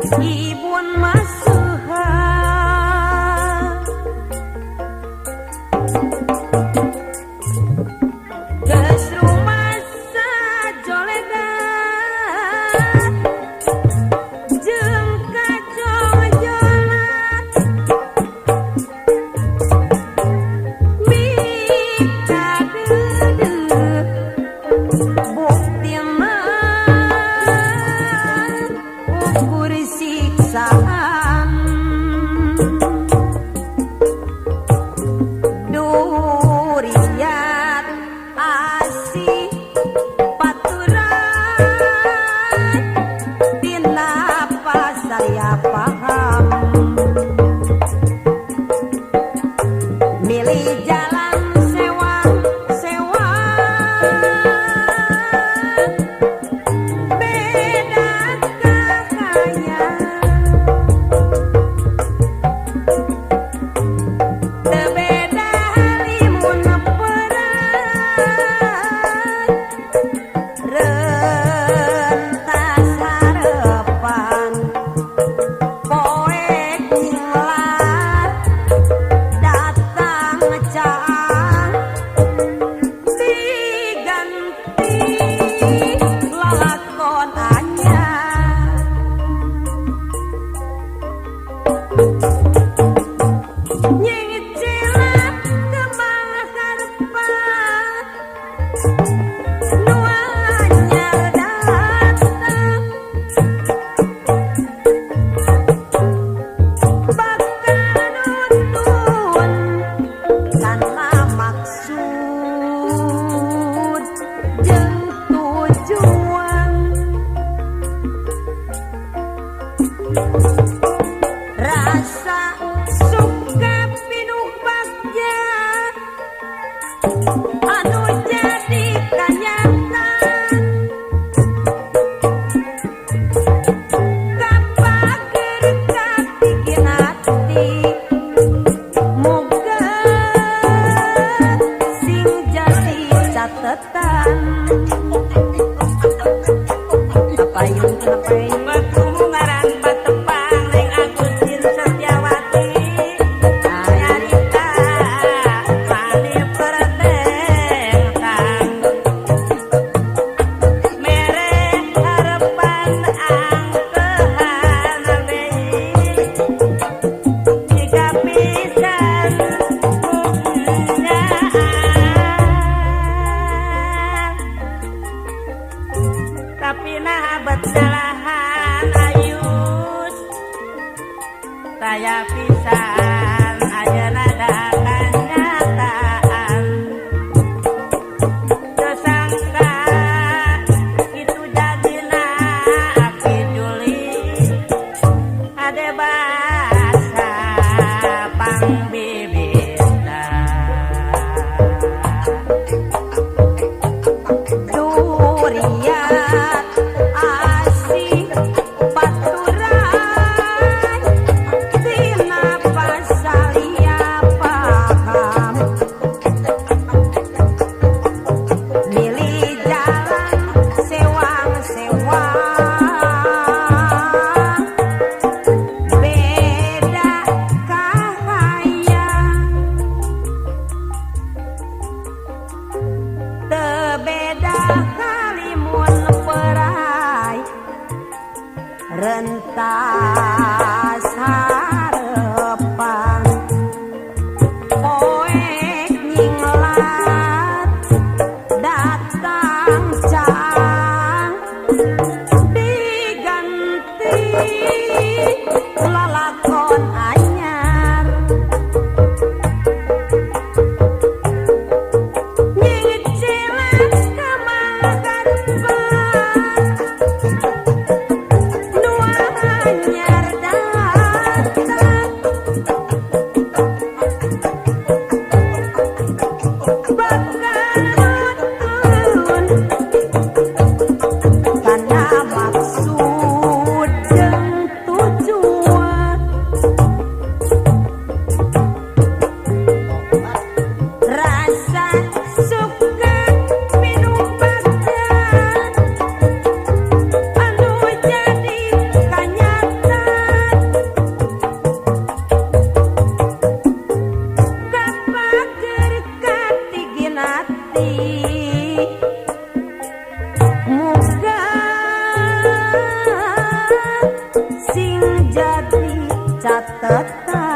Ibun masuha geus rumasa jolega jeung kajong-jolan mikadeudeuh buktina ukur siksaan duriat asih paturan tina pasaya paham milih jalan sewang sewang beda kahayang teu beda halimun perat rentas harepan poek nyinglar datang caang diganti lalakon anyar nyicilap kembang karpat nu anyar datang bakal nuntun kana maksud jeung tujuan rasa suka pinuh bagja anu jadi kanyataan kapager kabikin hati muga sing jadi catetan apayun apayun Batumu ngaran patepang ning Agustin Setiawati nyarita wani pertentang mere harapan angkehan deui jika pisan punyaan tapi nah bet salahan ayus saya pisan ayeuna kanyataan teu sangka kitu jadina Aki Juli ade basa pangbibita duriat asih paturan tina pasalia paham milih jalan sewang sewang beda kahayang teu beda halimun perai rentas harepan poek nyinglat datang caang diganti lalakon anyar nyicilap kembang karpat nu anyar datang bakal nuntun kana maksud jeung tujuan rasa suka minum bagja anu jadi kanyataan. Sing jadi catetan.